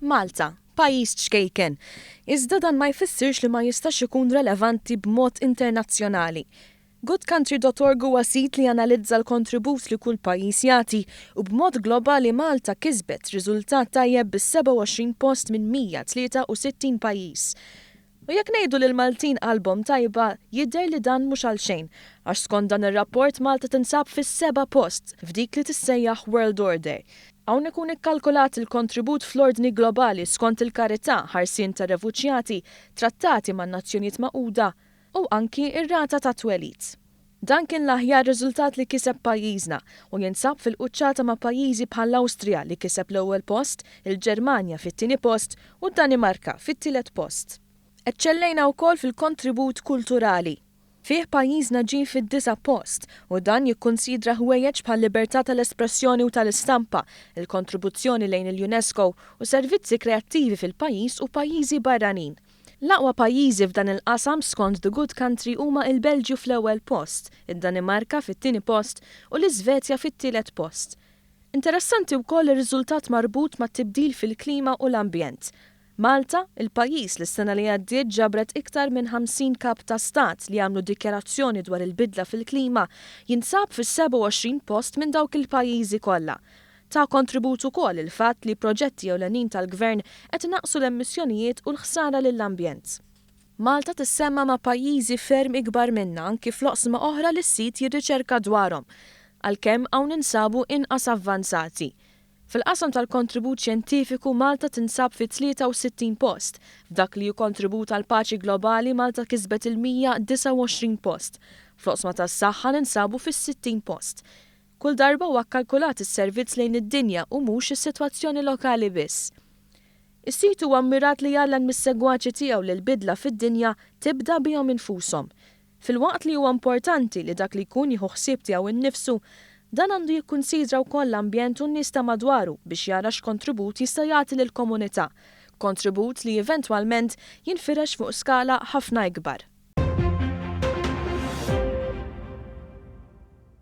Malta, pajjiż ċkejken. Iżda dan ma jfissirx li ma jistax ikun relevanti b'mod internazzjonali. Goodcountry.org huwa sit li janalizza l-kontribut li kull pajjiż jagħti u b'mod globali Malta kisbet riżultat tajjeb bis-27 post minn 163 pajjiż. U jekk ngħidu li l-Maltin qalbhom tajba, jidher li dan mhux għalxejn, għax skont dan ir-rapport Malta tinsab fis-seba' post f'dik li tissejjaħ World Order. Hawn ikun ikkalkulat il-kontribut fl-ordni globali skont il-karità, ħarsien tar-refuġjati, trattati man-Nazzjonijiet Magħquda u anki r-rata ta' twelid. Dan kien l-aħjar riżultat li kiseb pajjiżna u jinsab fil-quċċata ma' pajjiżi bħall-Awstrija li kiseb l-ewwel post, il-Ġermanja fit-tieni post u d-Danimarka fit-tielet post. Eċċellejna wkoll fil-kontribut kulturali. Fih pajjiżna ġie fid-disa' post u dan jikkunsidra ħwejjeġ bħal-libertà tal-espressjoni u tal-istampa, il-kontribuzzjoni lejn il-UNESCO u servizzi kreattivi fil-pajjiż u pajjiżi barranin. L-aqwa pajjiżi f'dan il-qasam skont The Good Country huma il-Belġju fl-ewwel post, id-Danimarka fit-tieni post u l-Iżvezja fit-tielet post. Interessanti wkoll ir-riżultat marbut mat-tibdil fil-klima u l-ambjent. Malta, il-pajjiż li s-sena li għaddiet ġabret iktar minn 50 kap ta' stat li għamlu dikjarazzjoni dwar il-bidla fil-klima, jinsab fis-27 post minn dawk il-pajjiżi kollha. Ta kontribut ukoll il-fatt li proġetti ewlenin tal-Gvern qed inaqqsu l-emissjonijiet u l-ħsara lill-ambjent. Malta tissemma ma' pajjiżi ferm ikbar minna anki fl-oqsma oħra li s-sit jirriċerka dwarhom, għalkemm hawn ninsabu inqas avvanzati. Fil-qasam tal-kontribut xjentifiku Malta tinsab fit-63 post, f'dak li hu kontribut għall-paċi globali Malta kisbet il-129 post, fl-oqsma tas-saħħa ninsabu fis-60 post. Kull darba huwa kkalkulat is-servizz lejn id-dinja u mhux is-sitwazzjoni lokali biss. Is-sit huwa mmirat li jgħallem lis-segwaċi tiegħu li l-bidla fid-dinja tibda bihom infushom. Filwaqt li huwa importanti li dak li jkun jieħu ħsieb tiegħu nnifsu, dan għandu jikkunsidra wkoll l-ambjent u n-nies ta' madwaru biex jara x'kontribut jista' jagħti lill-komunità, kontribut li eventwalment jinfirex fuq skala ħafna ikbar.